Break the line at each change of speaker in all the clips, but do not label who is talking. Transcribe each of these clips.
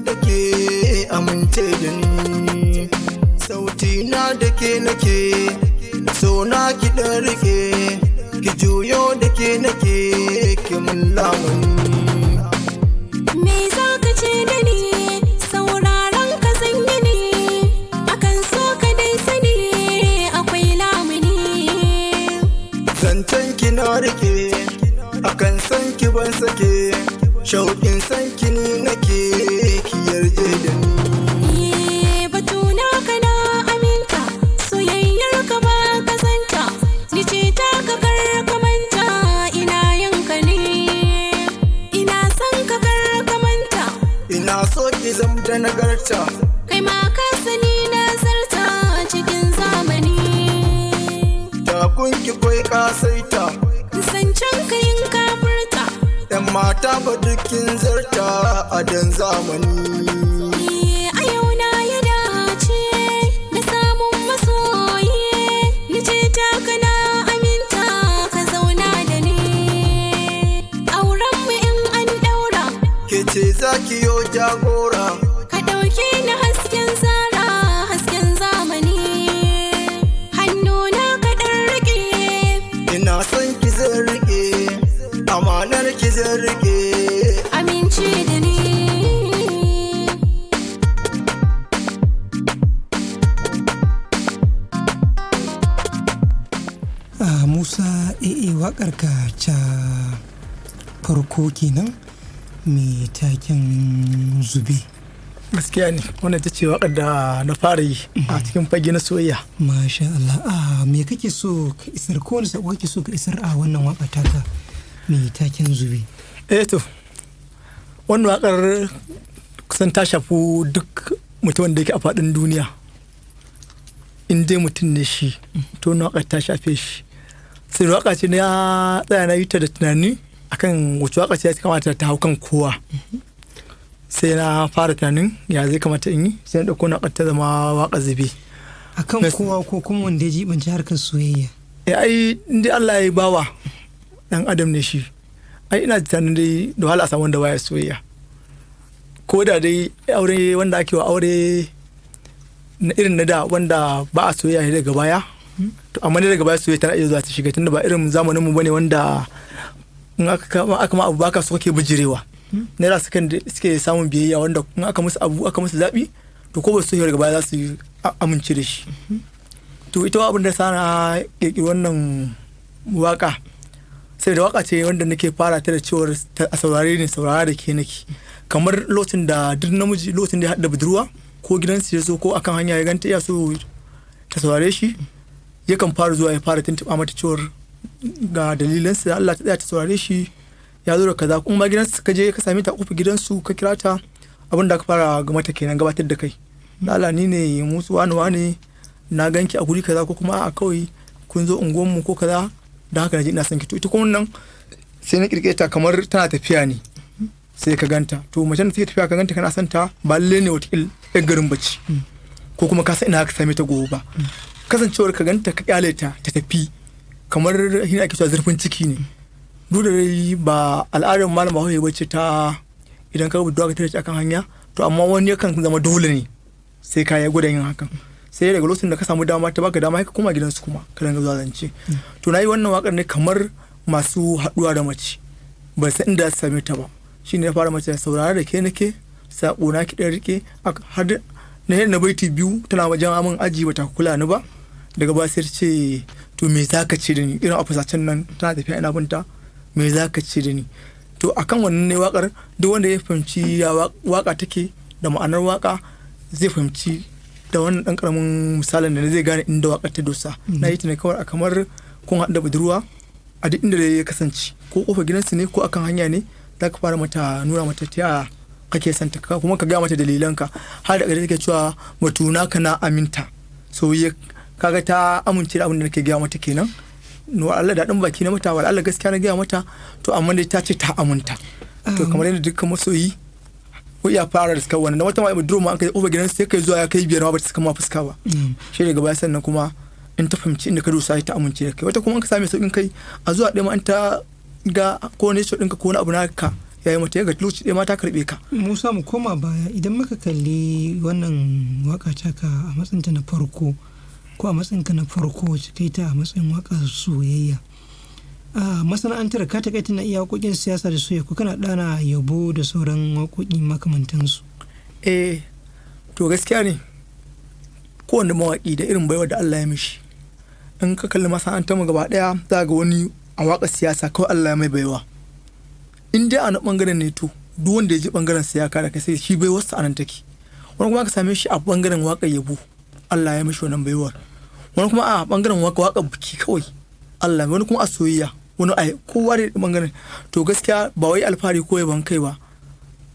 da ke amince da ni. Sauti na da ke nake, so na ki dan rike, ki juyo da ke nake, ki mun lamuni.
Me za ka ce da ni? Sauraron ka zan yi ne, akan so ka dai sani akwai lamuni.
Zancen ki na rike, akan san ki ban sake, shauƙin san ki ni nake, ki yarje da ni.
Eh, batuna kana aminta, soyayyar ka ba kazanta, ni ce ta ka kar ka manta, ina yin ka ne, ina son ka kar ka manta.
Ina so ki zamta nagarta.
Kai ma ka sani na zarta cikin zamani.
Takun ki kwai kasaita.
Zancen ka yin kafurta.
Yan mata ba dukkin zarta a dan zamani.
Eh, a yau na ya dace da samun masoyi, ni ce ta kana aminta ka zauna da ni. Auren mu in an daura,
Ke ce za ki yo jagora.
Ka ɗauke ni hasken zara, hasken zamani. Hannuna ka ɗan riƙe.
Ina son ki zan rike, amanar ki zan rike.
Amince da ni.
A Musa AA, wakar ka ta farko kenan mai taken zube.
Gaskiya ne, wannan ita ce waƙar da na fara yi a cikin fage na soyayya.
Masha Allah. A me kake so ka isar, ko wani sako kake so ka isar a wannan waka taka mai taken zube?
Eh to, wannan waƙar kusan ta shafi duk mutumin da yake a faɗin duniya. In dai mutum ne shi, to wannan waƙar ta shafe shi. Sai waƙa ce na tsaya na yi ta da tunani akan wace waƙa ce ya kamata ta hau kan kowa. Sai na fara tunanin ya zai kamata in yi, sai na ɗauko waƙar ta zama waƙar zube.
Akan kowa ko kuma wanda ya jibanci harkar soyayya?
Eh, ai in dai Allah ya yi bawa dan adam ne shi, ai ina tunanin dai da wahala a samu wanda baya soyayya, ko da dai aure wanda ake wa aure na irin na da wanda ba a soyayya ne daga baya. To amma ne daga baya soyayya tana iya zuwa ta shiga, tunda ba irin zamanin mu bane wanda in aka ma abu baka so kake bijirewa. Naira sukan suke samun biyayya, wanda in aka musu abu, aka musu zabi, to ko ba su daga baya za su amince da shi. To ita abin da sana kirkiri wannan waka, sai da waka ce wanda nake fara ta da cewar a saurare ne, saurara da ke nake, kamar lokacin da duk namiji, lokacin da ya haɗa budurwa ko gidansu ya zo ko akan hanya ya ganta, iya so ta saurare shi, yakan fara zuwa ya fara tuntuɓa mata cewar ga dalilansa da Allah ta tsaya ta saurare shi, ya zo da kaza. Kuma gidansu ka je ka same ta a kofar gidansu, ka kira ta, abin da ka fara ga mata kenan gabatar da kai: da Allah, ni ne musu wani wani, na ganki a guri kaza, ko kuma a kawai kun zo unguwanmu ko kaza, da haka naji ina son ki. To ita kuma nan sai na kirkire ta kamar tana tafiya ne sai ka ganta. To macen da take tafiya ka ganta kana son ta, ba lalle ne wata yar garin bace ko kuma ka san ina ka same ta gobe ba. Kasancewar ka ganta ka kyale ta ta tafi, kamar shi ake cewa zurfin ciki ne. Duk da dai ba al'adar malam Bahaushe bace ta idan ka budurwa ka tare ta akan hanya, to amma wani yakan zama dole ne sai ka yi gwada yin hakan. Sai daga lokacin da ka samu dama ta baka dama, ka koma gidansu kuma ka dinga zuwa zance. To na yi wannan wakar ne kamar masu haɗuwa da mace ban san inda su same ta ba. Shine na fara mace saurara da ke nake, sako na ki ɗan rike, har na na baiti biyu tana wajen amin aji bata kula ni ba. Daga baya sai ta ce, "To me za ka ce da ni?" Irin a fusacen nan tana tafiya ina binta, "Me za ka ce da ni?" To akan wannan ne wakar. Duk wanda ya fahimci ya waka take da ma'anar waka zai fahimci da wannan dan karamin misalin da zai gane inda wakar ta dosa. Na yi ta ne kawai a kamar kun haɗu da budurwa a duk inda ya kasance, ko kofar gidansu ne ko akan hanya ne, za ka fara mata nuna mata ta kake son ta, kuma ka gaya mata dalilanka, har da ƙarshe take cewa batuna kana aminta. So ya kaga ta amince da abin da nake gaya mata kenan. No Allah, daɗin baki na mata, wal Allah gaskiya na gaya mata, to amma dai ta ce ta aminta. To kamar yadda dukkan masoyi ko iya fara da suka wannan wata ma budurwa ma an kai kofar gidansu, sai kai zuwa ya kai 5 ma bata saka ma fuska ba. Shi daga baya sannan kuma in ta fahimci inda ka dosa ta amince da kai. Wata kuma in ka same sauƙin kai a zuwa ɗaya ma, in ta ga ko ne ɗinka ko wani abu naka Ya yi mata, ya ga lokaci ɗaya ma ta karɓe ka.
Musa, mu koma baya. Idan muka kalli wannan waka taka a matsayinta na farko, ko a matsayinka na farko wacce kai ta a matsayin waka soyayya a masana'antar, ka takaita na iya waƙoƙin siyasa da soyayya, ko kana ɗana yabo da sauran waƙoƙi makamantansu?
Eh, to gaskiya ne, kowane mawaƙi da irin baiwa da Allah ya mishi. In ka kalli masana'antar mu gaba ɗaya, za ga wani a waƙar siyasa kawai Allah ya mai baiwa. In dai a na ɓangaren ne, to duk wanda ya ji ɓangaren siyasa da kai sai shi baiwarsa a nan take. Wani kuma ka same shi a ɓangaren waƙar yabo, Allah ya mishi wannan baiwar. Wani kuma a ɓangaren waƙar biki kawai Allah, wani kuma a soyayya, wani a kowa da ɓangaren. To gaskiya ba wai alfahari ko yabon kai ba,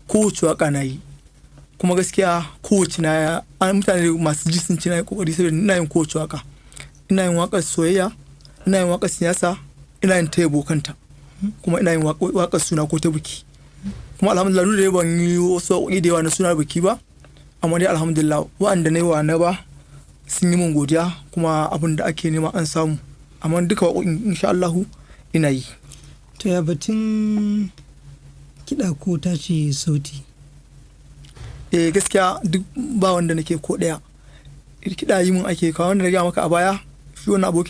kowace waƙa na yi. Kuma gaskiya kowace na an mutane masu ji sun ci na yi kokari, saboda ina yin kowace waka. Ina yin wakar soyayya, ina yin wakar siyasa, ina yin ta yabo kanta, kuma ina yin wakar suna ko ta biki. Kuma alhamdulillah, duk da dai ban yi wasu waƙoƙi da yawa na suna biki ba, amma dai alhamdulillah wa'anda na yi wa na ba sun yi min godiya, kuma abin da ake nema an samu. Amma duka waƙoƙin insha Allahu ina yi.
To ya batun kiɗa ko tace sauti?
Eh, gaskiya duk ba wanda nake ko ɗaya. Kiɗa yi mun ake, kawo wanda na gaya maka a baya, shi wannan abokin.